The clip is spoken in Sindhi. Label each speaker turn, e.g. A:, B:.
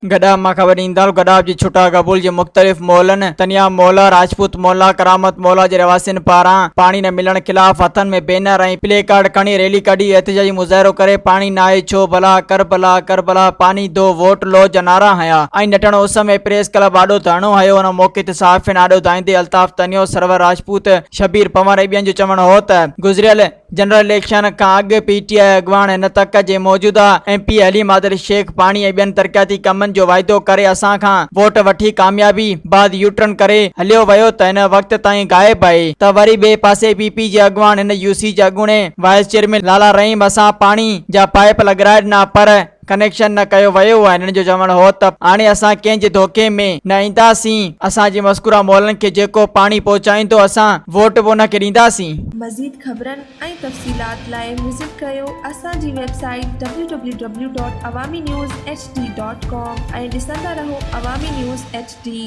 A: گڏاپ مان خبر ڏيندڙ گڏاپ جي ڇٽا قبول جي مختلف محلن تنيا محلا، راجپوت محلا، ڪرامت محلا جي رهواسين پاران پاڻي نه ملڻ خلاف هٿن ۾ بينر ۽ پلي ڪارڊ کڻي ريلي ڪڍي احتجاجي مظاهرو ڪري پاڻي ناهي ڇو ڀلا ڪربلا ڪربلا پاني دو ووٽ لو جا نعرا هنيا ۽ نٽهڻ اس ۾ پريس ڪلب آڏو ڌرڻو هنيو ان موقعي تي صحافين آڏو دانهيندي الطاف تنيو، سرور راجپوت، شبير پنور ۽ ٻين جو چوڻ هو ته گذريل جنرل اليڪشن کان اڳ پي ٽي آء اڳواڻ هن تڪ جي موجوده M P A Haleem Adil Shaikh پاڻي ۽ ٻين ترقياتي ڪمن جو واعدو ڪري اسان کان ووٽ وٺي ڪاميابي بعد يوٽرن ڪري هليو ويو ته هن وقت تائين غائب آهي ته وري ٻئي پاسي پي پي جي اڳواڻ هن يو سي جي اڳوڻي وائيس چيئرمين لالا رحيم اسان پاڻي جا پائيپ لڳرائي ڏنا پر ڪنيڪشن نه ڪيو ويو آهي هنن جو چوڻ هو ته هاڻي اسان ڪنهن جي ڌوڪي ۾ نه اينداسين اسان جي مذڪوره محلن کي جيڪو پاڻي پهچائيندو اسان ووٽ به ان کي ڏينداسين.
B: مزيد خبرن ۽ تفصيلات لاء وزٽ ڪريو اسان جي website W W W dot Awami news H D dot com ۽ ڏسندا رهو عوامي نيوز ايڇ ڊي.